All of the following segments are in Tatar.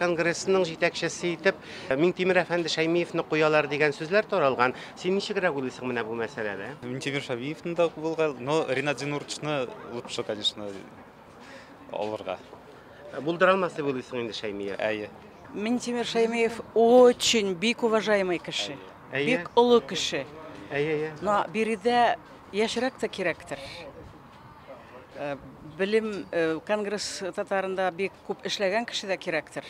конгрессының җитәкчесе итеп Миңтимер әфәнде Шәймиевне куялар дигән сүзләр таралган. Син ничегрәк уйлыйсың менә бу мәсьәләдә? Минтимер Шәймиевны да булган, но Ринат Зинуровичны лучше, конечно, алырга. Булдыра алмас дип уйлыйсың инде Шәймиев? Әйе. Минтимер Шәймиев очень бик уважаемый кеше. Бик олы кеше. Әйе, әйе. Но биредә яшьрәк тә кирәктер. Белем Конгресс татарында бик күп эшләгән кеше дә кирәктер.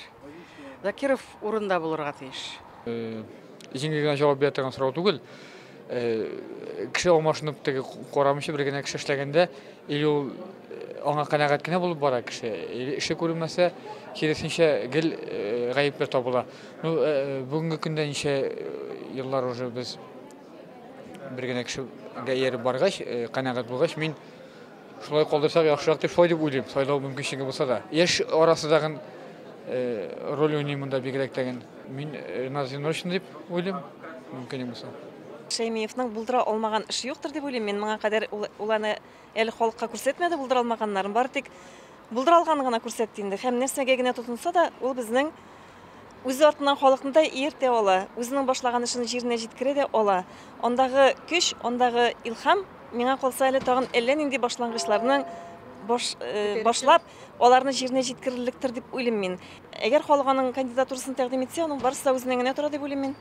Закиров урында булырга тиеш. Җиңел генә җавап бирә торган сорау түгел. Кеше алмашынып теге карамыйча бер генә кеше эшләгәндә, или ул аңа канәгать кенә булып бара кеше, или эше күренмәсә, киресенчә гел гаепләр табыла. Ну, бүгенге көндә ничә еллар уже без бер генә кешегә ияреп баргач, канәгать булгач, мин шулай калдырсак яхшырак дип шулай дип уйлыйм, сайлау мөмкинчелеге булса да. Яшь арасы дагын роль уйный монда бигрәк тә. Мин Ринат Зиннуровичны дип уйлыйм, мөмкин булса. Шәймиевның булдыра алмаган эше юктыр дип уйлыйм. Мин моңа кадәр ул аны әле халыкка күрсәтмәде, булдыра алмаганнарын. Бары тик булдыра алганын гына күрсәтте инде. Һәм нәрсәгә генә тотынса да, ул безнең үзе артыннан халыкны да ияртә ала, үзенең башлаган эшен җиренә җиткерә дә ала. Андагы көч, андагы илһам миңа калса әле тагын әллә нинди башлангычларның башлап, аларны җиренә җиткерерлектер дип уйлыйм мин. Әгәр халык аның кандидатурасын тәкъдим итсә, аның барысы да үзеннән генә тора дип уйлыйм мин.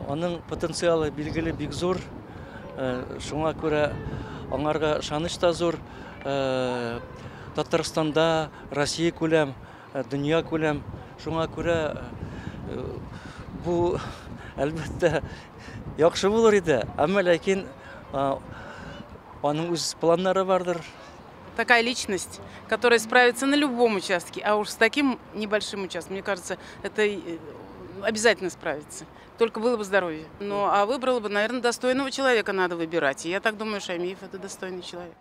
Аның потенциалы билгеле бик зур. Шуңа күрә аңарга ышаныч та зур. Татарстанда, Россия күләм, дөнья күләм. Шуңа күрә бу, әлбәттә, яхшы булыр иде. Әмма ләкин аның үз планнары бардыр. Такая личность, которая справится на любом участке, а уж с таким небольшим участком, мне кажется, это обязательно справится. Только было бы здоровье. Ну, а выбрала бы, наверное, достойного человека надо выбирать. И я так думаю, Шаймиев — это достойный человек.